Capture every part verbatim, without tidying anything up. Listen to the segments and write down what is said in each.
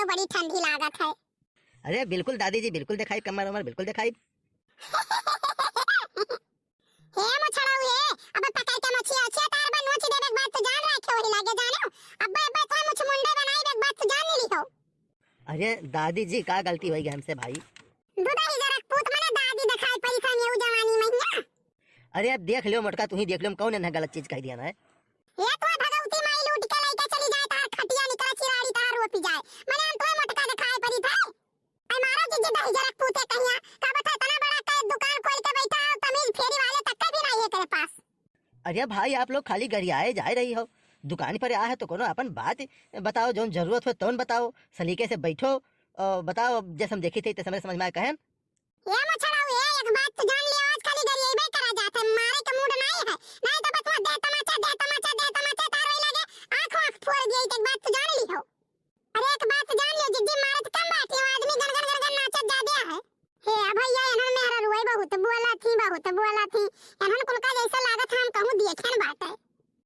बड़ी ठंडी लागत है। अरे बिल्कुल दादी जी, बिल्कुल देखाइब, कम्मर वम्मर बिल्कुल देखाइब। हे मोछड़ऊ हे, अब पकड़ के मोछिया ओछिया तार बा नोच देबे के बाद तू जान रखे वही लागे जानो। अब्बे अब्बे तोर मुछ मुंडे बनाइबे के बाद तू जान ली हो। अरे दादी जी, का गलती होई गई हमसे भाई? दूधा ही जरा पूत मने दादी देखाई परी था नेऊ जवानी महिया। अरे अब देख लियो मोटका, तू ही देख लियो, हम कौन इन्हें गलत चीज कह दिया ना है? ये तो भगवती माई लूट के लेके चली जाए, तार खटिया निकल चिराड़ी तार रोपी जाए, मने हम तो मोटका देखाई परी था। अरे मारो जिज्जी दही जरा पूते कहिया, का बता इतना बड़ा के दुकान खोल के बैठा है, तमीज फेरी वाले तक के भी नहीं है तेरे पास। अरे भाई, आप लोग खाली गरियाए जाए रही हो, दुकान पर आए है तो कोनो अपन बात बताओ, जौन जरूरत हो तौन बताओ, सलीके से बैठो, अ, बताओ, अब जैसे हम देखी थे तैसे हमरे समझ में आए कहन। ये मोछड़ऊ ये, एक बात तो जान लियो, आज खाली गरियाइबे करा जात है, मारे के मूड नहीं है, नहीं तो बतवा दे तमाचा, दे तमाचा, दे तमाचा, तार वही लगे आँख आँख फोड़ दिए, एक बात तो जान ली हो। अरे एक बात जान लियो जिज्जी, मारत कम बाटी हो, आदमी गन गन गन गन नाचत जादे है। हे आ भैया, एनहन मेहररुए बहुत बोला थी, बहुत बोला थी। एनहन कुल का जैसे लागत है हम कहूँ देखे न बाटे।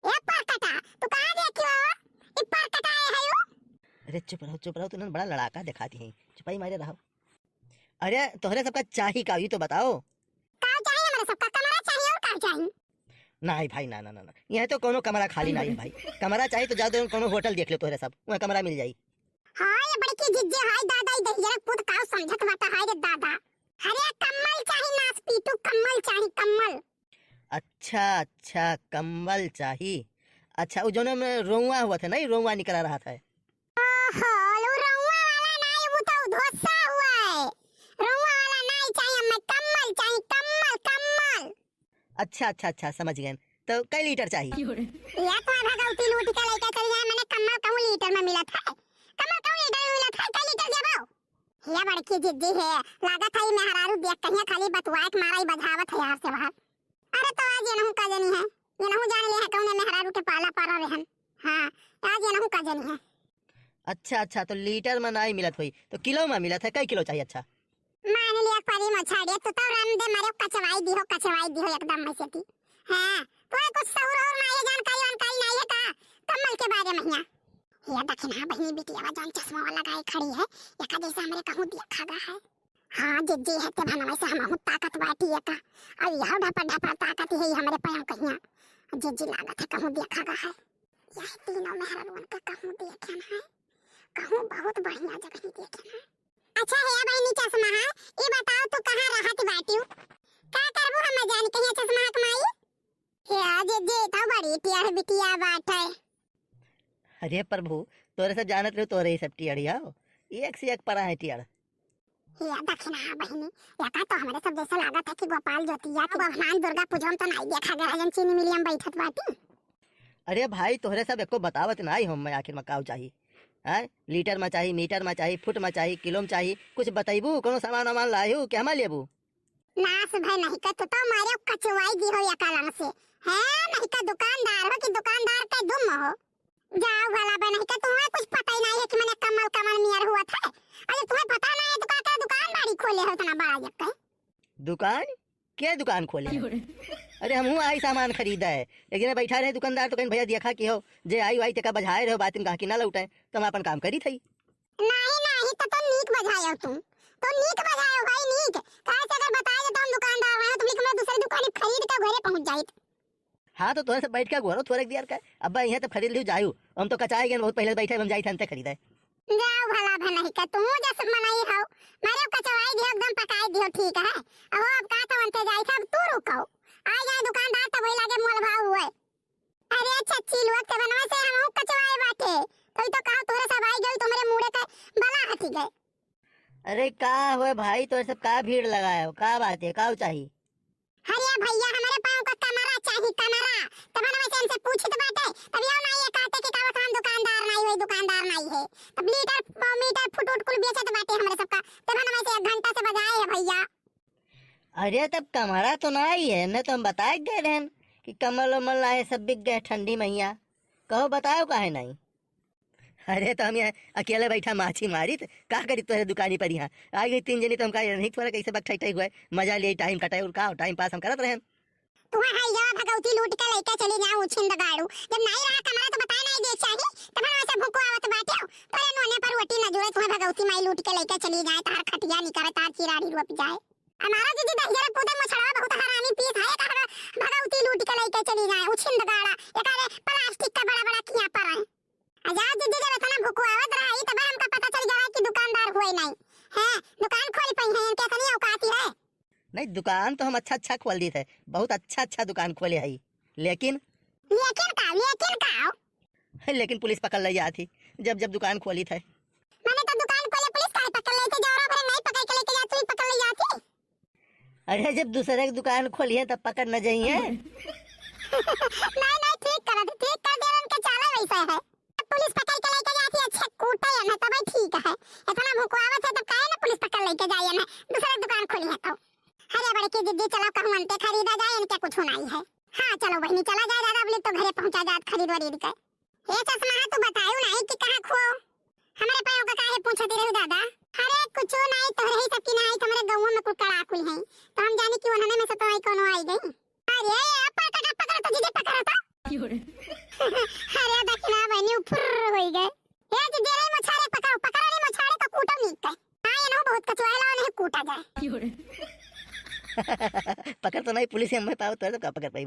ए परकटा, तू कहाँ देखी हो? ई परकटा आए है यू? अरे चुप रहो, चुप रहो, तू बड़ा लड़ाका दिखाती है, चुपाई मारे रहो। अरे तोहरे सबका चाही का, यू तो बताओ। का चाही हमरा सबका? कमरा चाही और का चाही? नहीं भाई, ना, ना, ना, ना, यहाँ तो कोनो कमरा खाली नहीं है भाई। कमरा चाही तो जाओ तो कोनो होटल देख लो तोहरे सब, वहाँ कमरा मिल जाई। हाँ, ये बड़की जिज्जे, हाय दादा, ई दहिजरा पूत का समझत बाटा, हाय रे दादा। अरे कम्मल चाही नास पीटू, कम्मल चाही, कम्मल। अच्छा, अच्छा, कम्मल चाही। अच्छा, वो जौन में रोउआ हुआ था, नहीं, रोउआ निकला रहा था। ओहो, उ रउआ वाला नाई, उ तो धोसा हुआ है। रउआ वाला नाई चाहिए, हमें कम्मल चाहिए, कम्मल, कम्मल। अच्छा, अच्छा, अच्छा, समझ गए। तो कई लीटर चाहिए? ये तो भगवती लूट के लेके चली जाए, मैंने कम्मल कहूँ लीटर में मिलत है? कम्मल कहूँ लीटर में मिलत है? कई लीटर देबो? ये बड़की जिद्दी है, लागत है ये मेहरारू देख कहिया खाली बतुआए के मारा ही बजावत है यार से बाहर। अरे तो आज एनहू का जनी है, एनहू जान ले है कौने मेहरारू के पाला पड़ा रहन। हाँ, आज एनहू का जनी है। अच्छा, अच्छा, तो लीटर में नाई मिलत होई, तो किलो में मिलत है, कई किलो चाहिए? अच्छा। मान लिया परी मछाड़िया, तू तो राम दे मारे कचवाई दिहो, कचवाई दिहो एकदम में से ती। हाँ, तोरे कुछ सहूर और नाई है, जानकारी वानकारी नाई है का कम्मल के बारे में हिया? ये दखिना बहिनी बिटिया जौन चश्मा लगाए खड़ी है, एका जैसे हमरे कहूँ देखा गा है। हाँ, जिज्जी है, ते भनवा से हमहू ताकत बाटी एका। अब यह ढपर ढपर ताकत ही हमरे पाँव कहिया। जिज्जी लागत है कहूँ देखा गा है। यह तीनों मेहररुअन का कहूँ देखे ना है। कहूँ बहुत बढ़िया जगह ही देखे ना है। अच्छा हे बहिनी चश्मा, ई बताओ तू कहाँ रहत बाटिउ? का करबू हम जान कहिया चश्मा के माई? हे जिज्जी, तो बड़ी टियर बिटिया बाटे। अरे प्रभु, तोरे सब जानत रहो, तोरे ही सब टियड़िया हो। एक से एक परा है टियड़। या दखिना बहिनी, एका तो हमरे सब जैसे लागत है कि गोपाल जोतिया के बहमान दुर्गा पूजा में तो नाई देखा गया, जौन चीनी मिलिया में बैठत बाटी। अरे भाई, तोहरे सब एको बतावत नाई हो, मैं आखिर में काऊ चाही? हैं? लीटर में चाही, मीटर में चाही, फुट में चाही, किलो में चाही, कुछ बतैबू? कोनो सामान वामान लायू कि हमा लेबू? नास भय नहीं का, तू तो मारे कचवाई दी हो या कलम से। हैं, नहीं का दुकानदार हो कि दुकानदार के दुम हो? जाओ भला बे, नहीं का तुम्हें कुछ पता ही नहीं है कि मने कमल कमल नियर हुआ था। अरे तुम्हें पता नहीं है तो का, का दुकान बाड़ी खोले हो इतना बड़ा जब के? दुकान? के दुकान खोले? अरे हमहू आई सामान खरीदा है, लेकिन बैठा रहे दुकानदार तो कहीं भैया देखा कि हो, जे आई वाई तेका बजाए रहो, बातिन कहा कि ना लौटे, तो हम अपन काम करी थई। नाही, नाही, तो, तो नीक बजायो तुम। तो नीक बजायो भाई, नीक। काहे से अगर बताए तो हम दुकानदार रहे, तुम एक दूसरे दुकानी खरीद के घरे पहुंच जाइत। हाँ, तो तोरे से बैठ के घोरो थोड़े देर का। अब यहाँ तो खरीद लियो जायू। हम तो कचाए गए, बहुत पहले बैठे, हम जाई थे खरीदे। जाओ भला भलाई का, तू जस मनई हो। मारे कचवाई दियो, एकदम पकाई दियो, ठीक है। अब वो अब का तो अंते जाई था, अब तू रुको। आ जाए दुकानदार तो वही लागे मोल भाव हुए। अरे चच्ची लोग, ते बनवा से हमहू कचवाए बाटे। कोई तो कहा तोरे सब आई गई, तुम्हारे मुड़े के बला हटी गए। अरे का हुए भाई, तोरे सब का भीड़ लगाए हो? का बात है, का चाही? अरे भैया, हमारे पाँव का कमरा चाही, कमरा। तब बनवा से हमसे पूछित बाटे, तब यो नहीं ये कहते कि का हम दुकानदार नहीं हुए, दुकानदार नहीं है। तब लीटर, मीटर, फुट उट कुल बेचत बाटे हमारे सबका। तब बनवा से एक घंटा से बजाए है भैया। अरे तब कमरा तो ना आई है, न तो हम बताए गए रहन कि कमल उमल ना है, सब बिक गए ठंडी मैया। कहो बताओ काहे नहीं? अरे तो हम यहाँ अकेले बैठा माछी मारित, का करी तोहरे दुकानी पर यहाँ? आ गई तीन जनी तो हम कहा नहीं थोड़ा कैसे बक ठई ठई हुआ है, मजा लिए टाइम कटाए और का टाइम पास हम करत रहन। तुम्हें है या भगवती लूट के लेके चली जाओ उछिंद गाड़ू। जब नहीं रहा कमरा तो बताए नहीं दे चाही, तब हम ऐसे भूखो आवत बाटे हो। तोरे नोने पर रोटी न जुड़े, तुम्हें उठ के लइके चली जाए, तार खटिया निकरे, तार चिराड़ी रोप जाए। हमारा जीजी दहिजरे कूदे मछड़वा बहुत हरामी पीस है, एकर भगवती लूट के लइके चली जाए, उछिंद गाड़ा, एकर प्लास्टिक का बड़ा बड़ा किया पर है। आ जा जीजी, जब इतना भुकुआवत रहा, ई तब हमका पता चल गया कि दुकानदार हुए नहीं। हैं, दुकान खोल पई हैं, इनके इतनी औकात है। नहीं, दुकान तो हम अच्छा अच्छा खोल दी थे, बहुत अच्छा अच्छा दुकान खोले है, लेकिन लेकिन का, लेकिन का? लेकिन पुलिस पकड़ ले जाती, जब जब दुकान खोली थे। मैंने तो दुकान खोले, पुलिस काहे पकड़ लेते? जौरा भरे नहीं पकड़ के लेके जाती, पकड़ ले जाती। अरे, जब दूसरे की दुकान खोली है, तब पकड़ न जाइए। नहीं, नहीं, ठीक करत, ठीक कर दे, उनके चाला वैसे है। पुलिस पकड़ के लेके जाती, अच्छे कूटे है ना, तब ठीक है। इतना भुकवावत है, तब काहे ना पुलिस पकड़ लेके जाइए ना, दूसरे दुकान खोली है तो। अरे बड़की जीजी, चलो कहूँ अंते खरीदा जाए, इनके कुछ नहीं है। हाँ, चलो बहनी, चला जाए दादा, अबले तो घरे पहुँचा जात खरीद वरीद के। ए चश्मा, तू बतायू नहीं कि कहाँ खो? हमरे पयो का काहे पूछती रहू दादा? अरे कुछ नहीं, तोहरे ही सबकी ना आई, तो हमरे गाँव में कुल कड़ाकुल हैं, तो हम जानी कि उन्होंने में से तो आई कोनो आई गई। अरे, ये पकड़, पकड़ तो जीजी, पकड़ तो। अरे दक्षिणा बहनी, फुर्र होई गए। ए जीजी, रे मछारे पकड़ो, पकड़ो रे मछारे को, कूटो नीक के। हाँ, ये नो बहुत कचुआला, उन्हें कूटा जाए। पकड़ तो नहीं, पुलिस हम पाओ तो का पकड़ पाई।